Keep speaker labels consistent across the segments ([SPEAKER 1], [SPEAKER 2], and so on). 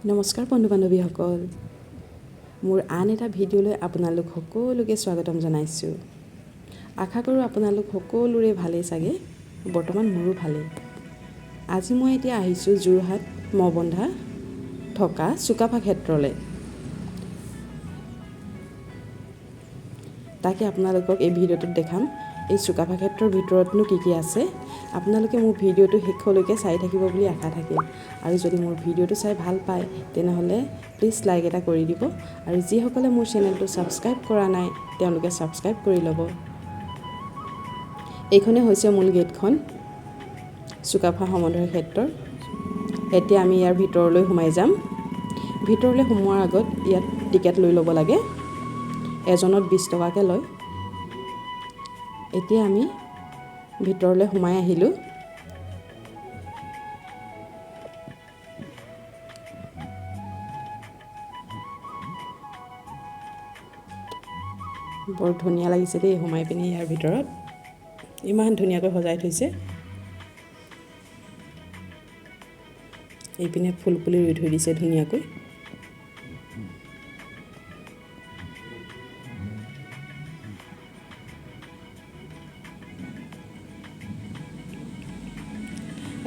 [SPEAKER 1] নমস্কাৰ বন্ধু বান্ধৱীসকল, মোৰ আন এটা ভিডিঅ'লৈ আপোনালোক সকলোকে স্বাগতম জনাইছোঁ। আশা কৰোঁ আপোনালোক সকলোৰে ভালেই চাগে, বৰ্তমান মোৰো ভালেই। আজি মই এতিয়া আহিছোঁ যোৰহাট মহবন্ধা থকা চুকাফা ক্ষেত্ৰলৈ। তাকে আপোনালোকক এই ভিডিঅ'টোত দেখাম এই চুকাফা ক্ষেত্ৰৰ ভিতৰতনো কি কি আছে। আপোনালোকে মোৰ ভিডিঅ'টো শেষলৈকে চাই থাকিব বুলি আশা থাকিল। আৰু যদি মোৰ ভিডিঅ'টো চাই ভাল পায় তেনেহ'লে প্লিজ লাইক এটা কৰি দিব, আৰু যিসকলে মোৰ চেনেলটো ছাবস্ক্ৰাইব কৰা নাই তেওঁলোকে ছাবস্ক্ৰাইব কৰি ল'ব। এইখনেই হৈছে মূল গেটখন চুকাফা সমন্বয় ক্ষেত্ৰৰ। এতিয়া আমি ইয়াৰ ভিতৰলৈ সোমাই যাম। ভিতৰলৈ সোমোৱাৰ আগত ইয়াত টিকেট লৈ ল'ব লাগে, এজনত 20 টকাকৈ লয়। এতিয়া আমি ভিতৰলৈ সোমাই আহিলোঁ। বৰ ধুনীয়া লাগিছে দেই সোমাই পিনি ইয়াৰ ভিতৰত, ইমান ধুনীয়াকৈ সজাই থৈছে। এইপিনে ফুল পুলি ৰুই থৈ দিছে ধুনীয়াকৈ।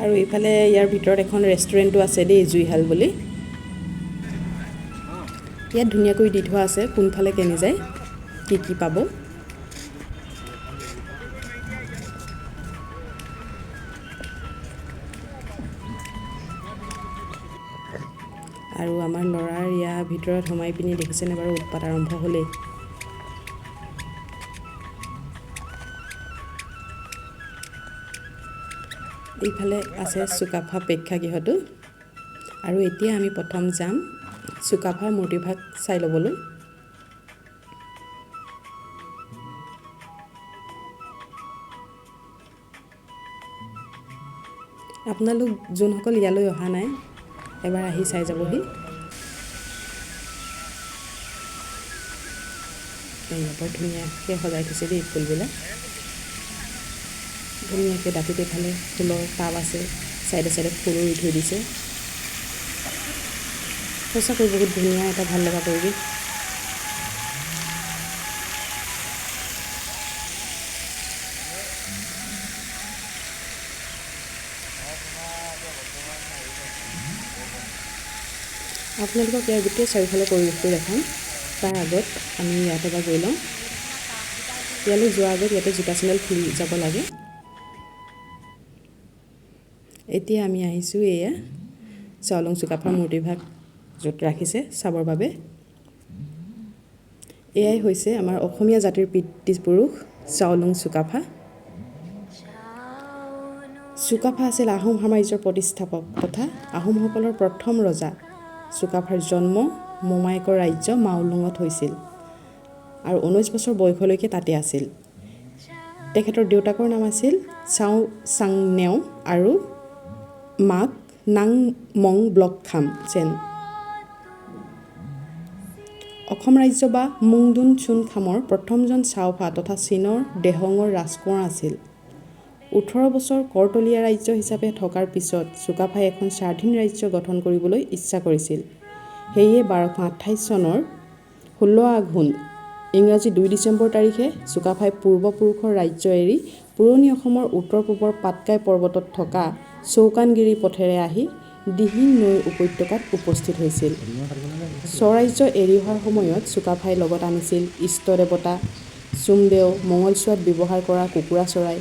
[SPEAKER 1] আৰু এইফালে ইয়াৰ ভিতৰত এখন ৰেষ্টুৰেণ্টো আছে দেই, জুইশাল বুলি। ইয়াত ধুনীয়াকৈ দি থোৱা আছে কোনফালে কেনে যায়, কি কি পাব। আৰু আমাৰ ল'ৰাৰ ইয়াৰ ভিতৰত সোমাই পিনি দেখিছেনে বাৰু উৎপাত আৰম্ভ হ'লেই। এইফালে আছে চুকাফা প্ৰেক্ষাগৃহটো। আৰু এতিয়া আমি প্ৰথম যাম চুকাফা মূৰ্তিভাগ চাই ল'বলৈ। আপোনালোক যোনসকল ইয়ালৈ অহা নাই এবাৰ আহি চাই যাবহি। এই বৰ ধুনীয়াকৈ সজাই থৈছে দেই ফুলবিলাক, ধুনীয়াকৈ দাঁতিত এইফালে ফুলৰ টাব আছে, চাইডে চাইডে ফুলো ৰুই থৈ দিছে। সঁচাকৈ বহুত ধুনীয়া এটা ভাল লগা পৰিৱেশ। আপোনালোকক ইয়াৰ গোটেই চাৰিওফালৰ পৰিৱেশটো দেখাম, তাৰ আগত আমি ইয়াত এবাৰ গৈ লওঁ। ইয়ালৈ যোৱাৰ আগত ইয়াতে জোতা চেণ্ডেল খুলি যাব লাগে। এতিয়া আমি আহিছোঁ এয়া চাওলুং চুকাফাৰ মূৰ্তিভাগ য'ত ৰাখিছে চাবৰ বাবে। এয়াই হৈছে আমাৰ অসমীয়া জাতিৰ পিতৃপুৰুষ চাওলুং চুকাফা। চুকাফা আছিল আহোম সাম্ৰাজ্যৰ প্ৰতিষ্ঠাপক তথা আহোমসকলৰ প্ৰথম ৰজা। চুকাফাৰ জন্ম মোমায়েকৰ ৰাজ্য মাওলুঙত হৈছিল আৰু 19 বছৰ বয়সলৈকে তাতে আছিল। তেখেতৰ দেউতাকৰ নাম আছিল চাও চাং নেও আৰু মাক নাং মং ব্লক খাম চেন। অসম ৰাজ্য বা মুংডুন চুন খামৰ প্ৰথমজন চাওফা তথা চীনৰ দেহঙৰ ৰাজকোঁৱৰ আছিল। 18 বছৰ কৰতলীয়া ৰাজ্য হিচাপে থকাৰ পিছত চুকাফাই এখন স্বাধীন ৰাজ্য গঠন কৰিবলৈ ইচ্ছা কৰিছিল। সেয়ে 1228 চনৰ 16 আঘোণ ইংৰাজী 2 ডিচেম্বৰ তাৰিখে চুকাফাই পূৰ্বপুৰুষৰ ৰাজ্য এৰি পুৰণি অসমৰ উত্তৰ পূবৰ পাটকাই পৰ্বতত থকা চৌকানগিৰি পথেৰে আহি দিহিং নৈৰ উপত্যকাত উপস্থিত হৈছিল। স্বৰাজ্য এৰি অহাৰ সময়ত চুকাফাই লগত আনিছিল ইষ্ট দেৱতা চুমদেও, মঙলচোৱাত ব্যৱহাৰ কৰা কুকুৰা চৰাই,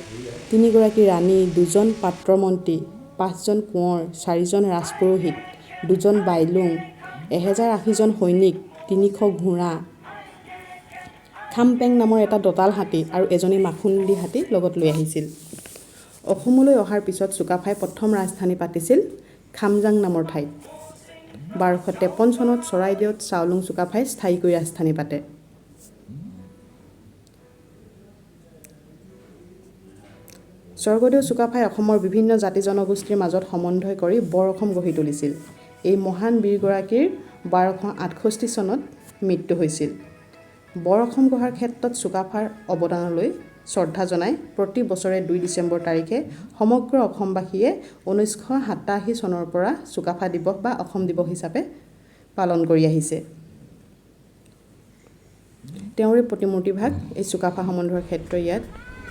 [SPEAKER 1] 3গৰাকী ৰাণী, 2জন পাত্ৰমন্ত্ৰী, 5জন কোঁৱৰ, 4জন ৰাজপুৰোহিত, 2জন বাইলুং, 1080জন সৈনিক, 300 ঘোঁৰা, খামপেং নামৰ এটা দঁতাল হাতী আৰু এজনী মাখুন্দী হাতী লগত লৈ আহিছিল। অসমলৈ অহাৰ পিছত চুকাফাই প্ৰথম ৰাজধানী পাতিছিল খামজাং নামৰ ঠাইত। 1253 চনত চৰাইদেউত চাওলুং চুকাফাই স্থায়ীকৈ ৰাজধানী পাতে। স্বৰ্গদেউ চুকাফাই অসমৰ বিভিন্ন জাতি জনগোষ্ঠীৰ মাজত সমন্বয় কৰি বৰ অসম গঢ়ি তুলিছিল। এই মহান বীৰগৰাকীৰ 1268 চনত মৃত্যু হৈছিল। বৰ অসম গঢ়াৰ ক্ষেত্ৰত চুকাফাৰ অৱদানলৈ শ্ৰদ্ধা জনাই প্ৰতি বছৰে 2 ডিচেম্বৰ তাৰিখে সমগ্ৰ অসমবাসীয়ে 1987 চনৰ পৰা চুকাফা দিৱস বা অসম দিৱস হিচাপে পালন কৰি আহিছে। তেওঁৰে প্ৰতিমূৰ্তিভাগ এই চুকাফা সম্বন্ধৰ ক্ষেত্ৰ ইয়াত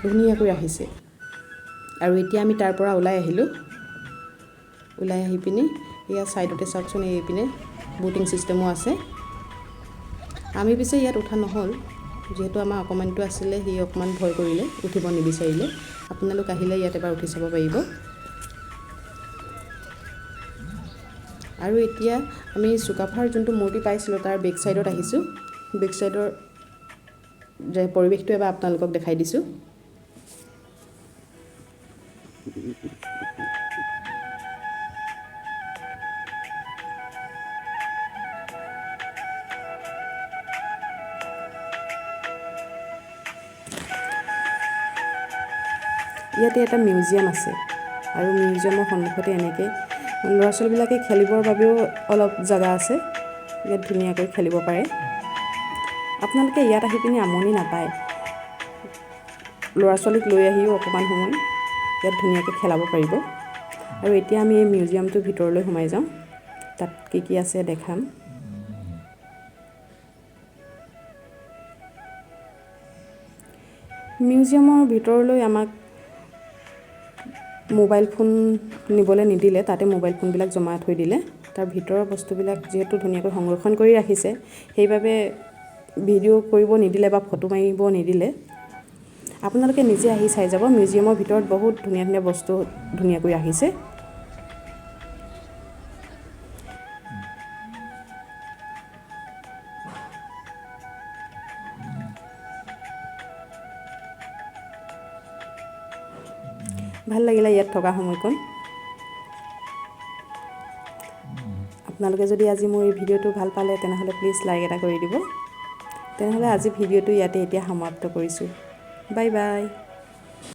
[SPEAKER 1] ধুনীয়াকৈ ৰাখিছে। আৰু এতিয়া আমি তাৰ পৰা ওলাই আহিলোঁ। ওলাই আহি পিনি ইয়াৰ ছাইডতে চাওকচোন, এইপিনে ব'টিং ছিষ্টেমো আছে। আমি পিছে ইয়াত উঠা নহ'ল, যিহেতু আমাৰ অকণমানটো আছিলে, সি অকণমান ভয় কৰিলে, উঠিব নিবিচাৰিলে। আপোনালোক আহিলে ইয়াত এবাৰ উঠি চাব পাৰিব। আৰু এতিয়া আমি চুকাফাৰ যোনটো মূৰ্তি পাইছিলোঁ তাৰ বেক ছাইডত আহিছোঁ। বেক ছাইডৰ যে পৰিৱেশটো এবাৰ আপোনালোকক দেখাই দিছোঁ। ইয়াতে এটা মিউজিয়াম আছে আৰু মিউজিয়ামৰ সন্মুখতে এনেকৈ ল'ৰা ছোৱালীবিলাকে খেলিবৰ বাবেও অলপ জেগা আছে, ইয়াত ধুনীয়াকৈ খেলিব পাৰে। আপোনালোকে ইয়াত আহি পিনি আমনি নাপায়। ল'ৰা ছোৱালীক লৈ আহিও অকণমান সময় ইয়াত ধুনীয়াকৈ খেলাব পাৰিব। আৰু এতিয়া আমি এই মিউজিয়ামটোৰ ভিতৰলৈ সোমাই যাওঁ, তাত কি কি আছে দেখাম। মিউজিয়ামৰ ভিতৰলৈ আমাক মোবাইল ফোন নিবলৈ নিদিলে, তাতে মোবাইল ফোনবিলাক জমা থৈ দিলে। তাৰ ভিতৰৰ বস্তুবিলাক যিহেতু ধুনীয়াকৈ সংৰক্ষণ কৰি ৰাখিছে, সেইবাবে ভিডিঅ' কৰিব নিদিলে বা ফটো মাৰিব নিদিলে। আপোনালোকে নিজে আহি চাই যাব। মিউজিয়ামৰ ভিতৰত বহুত ধুনীয়া ধুনীয়া বস্তু ধুনীয়াকৈ ৰাখিছে। ভাল লাগিলে ইয়াত থকা সময়কণ। আপোনালোকে যদি আজি মোৰ এই ভিডিঅ'টো ভাল পালে তেনেহ'লে প্লিজ লাইক এটা কৰি দিব। তেনেহ'লে আজি ভিডিঅ'টো ইয়াতে এতিয়া সমাপ্ত কৰিছোঁ। Bye bye.